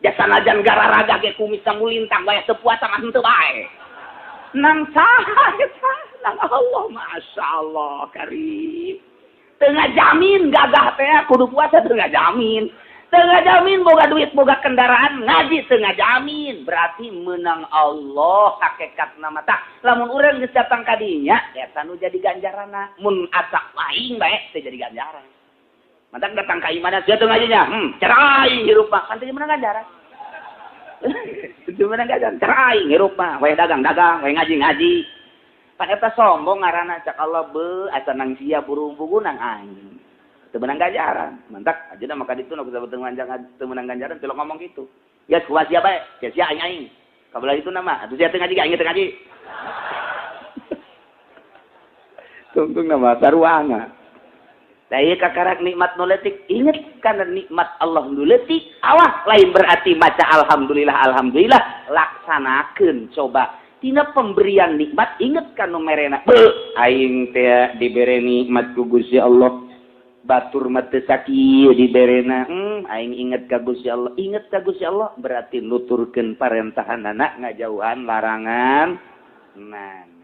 Jasa najan gararaga ge kumis mulintang bae teu puasa mah henteu bae. Nang saha eta? Nang Allah, masyaallah karim. Teu ngajamin gagah teh kudu puasa teu ngajamin. Teu ngajamin boga duit boga kendaraan ngaji teu ngajamin. Berarti menang Allah hakikat nama tah. Lamun urang geus datang ka dinya eta nu jadi ganjaranna. Mun acak aing bae teu jadi ganjaran. Mantak datang ka imana sia teu ngajinya. Cara aing hirup mah kan teu menang ganjaran. Teu menang ganjaran, cara aing hirup mah, we dagang-dagang, we ngaji-ngaji. Pan eta sombong ngaranna cak Allah be asa nang sia burung bugu nang aing. Teu menang ganjaran. Mantak ajeuna maka ditu nu teu menang ganjaran teu ngomong kitu. Ya kumaha sia bae, sia sia aing aing. Kabelah itu nama, atuh sia teu ngaji aing teu ngaji. Tungtung nama saruanga. Daya kakarak nikmat nu leutik, inget kana nikmat Allah nu leutik, awas lain berarti maca alhamdulillah alhamdulillah, laksanakeun coba. Tina pemberian nikmat inget kana nu merena. Beuh, aing teh dibere nikmat ku Gusti Allah. Batur mah teu sakieu diberena. Aing inget ka Gusti Allah, inget ka Gusti Allah berarti nuturkeun parentahanana ngajauhan larangan. Nah.